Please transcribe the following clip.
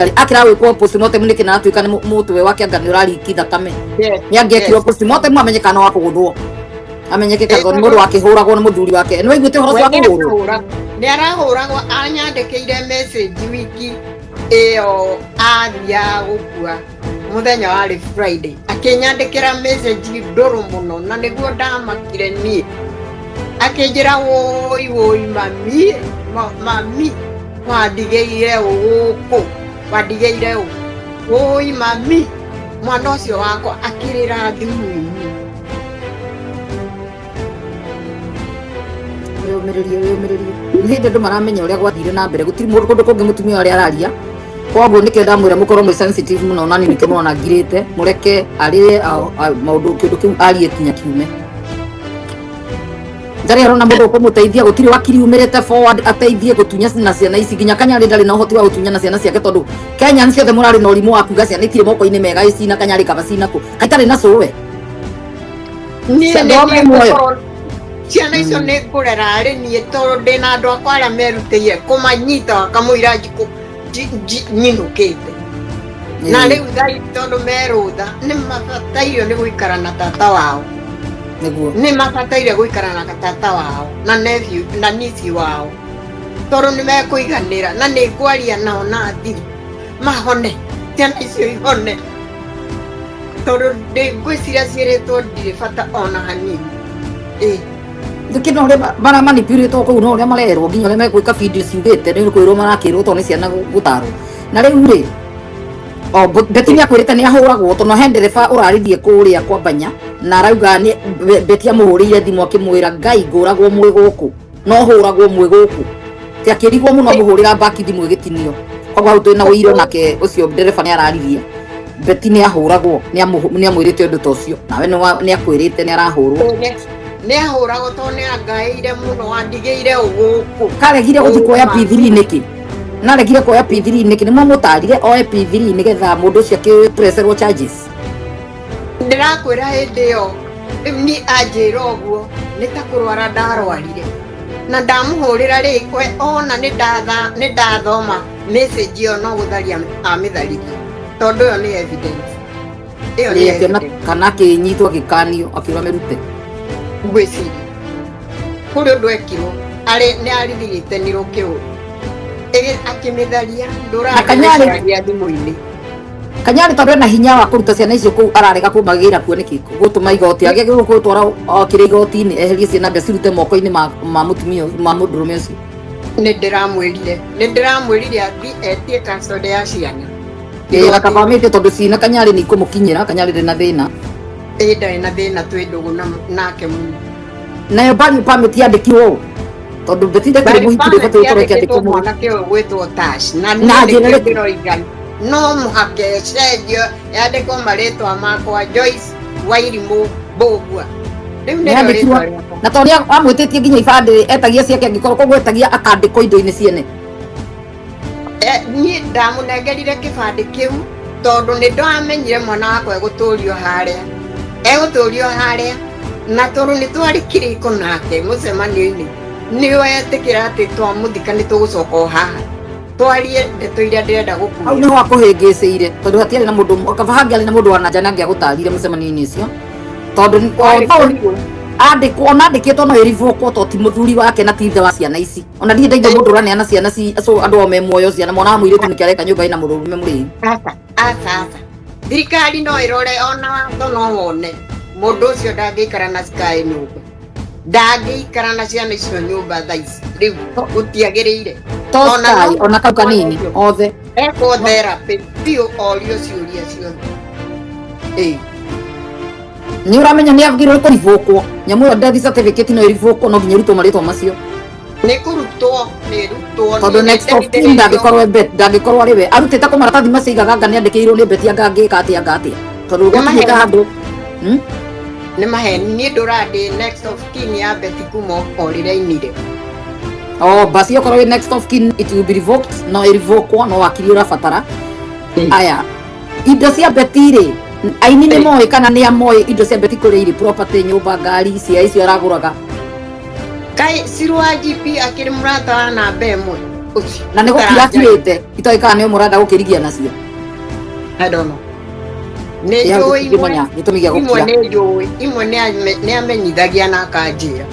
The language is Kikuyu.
Akĩra gwĩkwo postmortem nĩkĩ na atuĩka nĩ mũtwe wake anga nĩ ũrariki thakame? Yes. Nĩ angĩekirwo postmortem amenye kana wa kũgũthwo, amenyeke kana nĩ mũndũ wakĩhũragwo nĩ mũthuri wake. Nĩ waiguĩte ũhoro ũcio wa kũhũrwo? Nĩ arahũragwo. Anyandĩkĩire message wiki ĩyo athiaga gũkua, mũthenya warĩ Friday, akĩnyandĩkĩra message ndũrũ mũno, na nĩguo ndamakire niĩ. Akĩnjĩra, "Wũi wũi mami, mami, wandigĩire gũkũ, wandigĩire ũ? Wũi mami, mwana ũcio wakwa," akĩrĩra thimũ-inĩ. Wĩyũmĩrĩrie, wĩyũmĩrĩrie. Nĩ hĩndĩ andũ maramenya ũrĩa gwathire na mbere. Gũtirĩ mũndũ kũndũ kũngĩ mũtumia ũrĩa araria, koguo nĩkĩo ndamwĩra mũkorwo mwĩ sensitive mũno. Nani nĩkĩo mũrona ngirĩte, mũreke arĩe maũndũ kĩũndũ kĩu arie kinya kiume. Ndarĩ arona mũndũ ũkũmũteithia. Gũtirĩ wakiri umĩrĩte forward ateithie gũtunya na ciana ici. Nginya Kanyarĩ ndarĩ na ũhoti wa gũtunya na ciana ciake, tondũ Kenya ciothe mũrarĩ na ũrimũ wa kuga ciana itirĩ moko-inĩ mega. Ĩci na Kanyarĩ kaba cinakũ kaitarĩ na cũwe? Niĩ Cia- nĩ ndome niĩ muoyo. ngũkorwo ciana icio nĩ ngũrera arĩ niĩ, tondũ ndĩna andũ akwa arĩa merutĩire kũmanyita kamũira njikũ nyinũkĩte na rĩu thaa ici, tondũ merũtha nĩ mabatairio nĩ gũikara na tata wao. Nĩ mabataire gũikara na tata wao na nephew na niece wao, tondũ nĩ mekũiganĩra, na nĩ ngwaria nao na thiri mahone, ciana icio ihone, tondũ ndĩ ngwĩciria ciĩrĩtwo ndirĩ bata ona hanini, ĩ. Nĩkĩ no ũrĩa maramanipulĩtwo kũu, no ũrĩa marerwo, nginya ũrĩa megwĩka video ciugĩte nĩ kwĩrwo marakĩrwo, tondũ nĩ ciana gũtarwo. Na rĩu rĩ, o Beti nĩ akwĩrĩte nĩ ahũragwo, tondũ he ndereba ũrarithie kũrĩa kwa Banya na arauga nĩ Beti amũhũrĩire thimũ akĩmwĩra, "Ngai, ngũragwo mwĩ gũkũ, no hũragwo mwĩ gũkũ." Ti akĩrigwo mũno amũhũrĩra mbaki thimũ ĩgĩtinio. Koguo hau twĩna ũira nake ũcio ndereba nĩ araririe Beti nĩ ahũragwo, nĩ amwĩrĩte ũndũ ta ũcio. Nawe nĩ akwĩrĩte nĩ arahũrwo? Nĩ ahũragwo, tondũ nĩ angaĩire mũno, wandigĩire gũkũ. Karegire gũthiĩ kuoya P3 nĩkĩ? Naregire kuoya P3 nĩkĩ? Nĩ mwamũtarire oe P3 nĩgetha mũndũ ũcio akĩpreserwo charges? Ndĩrakwĩra, hĩndĩ ĩyo rĩu niĩ anjĩra ũguo nĩ ta kũrwara ndarwarire, na ndamũhũrĩra rĩ, we ona nĩ ndathoma message ĩyo, no gũtharia amĩtharirie, tondũ ĩyo nĩ evidence, ĩyo nĩ Ĩĩ, akĩona evidence. Kana akĩnyitwo, agĩkanio, akĩũra mĩrute. Ngwĩciria kũrĩ ũndũ ekirwo arĩ nĩ arithirĩtenirwo kĩũ akĩmĩtharia. Na Kanyarĩ- Ndũragĩcaria thimũ-inĩ. Kanyarĩ, tondũ ena hinya wa kũruta ciana icio kũu, ararega kũmagĩra kuo nĩkĩ? Gũtũma igoti agĩagĩrĩirwo gũtwara o kĩrĩa igoti-inĩ, eherie ciana mbia cirute moko-inĩ ma mũtumia ma mũndũrũme ũcio. Nĩ ndĩramwĩrire athi etie custody ya ciana. Ĩĩ, na kaba amĩtie, tondũ cina Kanyarĩ nĩ ikũmũkinyĩra. Kanyarĩ ndĩ na thĩna. Ĩ, ndarĩ na thĩna, twĩ ndũgũ nake mũno. Nayo burial permit yandĩkirwo ũũ, tondũ Beti ndakĩrĩ mũhiki, ndĩbatiĩ gũkorwo ĩkĩandĩkwo yandĩkĩtwo mũhiki. Mwanake ũyũ gwĩtwo Tash na Na niĩ njĩra nĩkĩo ĩrĩkũ? ndĩroiga no mũhaka ĩcenjio, yandĩkwo marĩtwa makwa, Joyce Wairimũ Mbũgua. Rĩu nĩrĩo Yandĩkirwo rĩtwa rĩakwa. Na tondũ amwĩtĩtie nginya ibandĩ etagia ciake, angĩkorwo koguo etagia akandĩkwo indo-inĩ ciene. Niĩ ndamũnengerire kĩbandĩ kĩu tondũ nĩ ndamenyire mwana wakwa egũtũrio harĩa egũtũrio harĩa, na tondũ nĩ twarĩ kĩrĩko nake mũcemanio-inĩ, nĩ wetĩkĩra atĩ twamũthika nĩ tũgũcoka o haha twarie ndeto iria ndĩrenda Hau gũkuĩra. nĩho akũhĩngĩcĩire, tondũ hatiarĩ na mũndũ. Kaba hangĩarĩ na mũndũ wa na nja nĩangĩagũtarire mũcemanio-inĩ ũcio, tondũ Kwarĩ kũrigwo. andĩkwo ona andĩkĩtwo no ĩribũkwo, to ti mũthuri wake na ti ithe wa ciana ici. Ona ndirĩ ndaigua mũndũ ũraneana ciana ci acio andũ ao me muoyo, ciana mwana wa mũirĩtu nĩkĩ areka nyũmba ĩna mũndũrũme mũrĩu? Aca, aca, aca, thirikari no ĩrore ona watho no wone mũndũ ũcio ndangĩikara na Sky nyũmba, ndangĩikara na ciana icio nyũmba thaa ici rĩu, gũtiagĩrĩire. To Ona Sky no ona kau kanini mwana ũcio othe. Ekwo therapy biũ, orio ciũria ciothe, ĩ. Nĩ ũramenya nĩ agĩrĩirwo kũribũkwo nyamũ ĩyo, death certificate no ĩribũkwo, no nginya ĩrutwo marĩtwa macio. Nĩ kũrutwo, nĩ rutwo. Tondũ next of kin ndangĩkorwo ndangĩkorwo arĩ we arutĩte kũ maratathi macio aigaga, anga nĩ andĩkĩirwo nĩ Beti, anga angĩka atĩa, anga atĩa, tondũ gwakinyĩte handũ? Nĩ maheni, niĩ ndũra ndĩ next of kin ya Beti kuma o rĩrĩa ainire. Oh, basi okorwo wĩ next of kin, it will be revoked, no ĩrivokwo, no wakiri ũrabatara. Aya, indo cia Beti rĩ, aini nĩ moĩ kana nĩ amoĩ indo cia Beti kũrĩa irĩ, property, nyũmba, ngari cia icio aragũraga? Kaĩ Cirwa GP akĩrĩ mũrata wa namba ĩmwe? Ũcio Na nĩ gũkira ũtaranjaria. akirĩte itoĩ kana nĩ mũrenda gũkĩrigia nacio. I don't know. Nĩ Ĩ hau njũĩ imwe tũtingĩmenya gĩtũmi gĩa imwe gũkira. Nĩ njũĩ imwe nĩ amenyithagia na akanjĩra.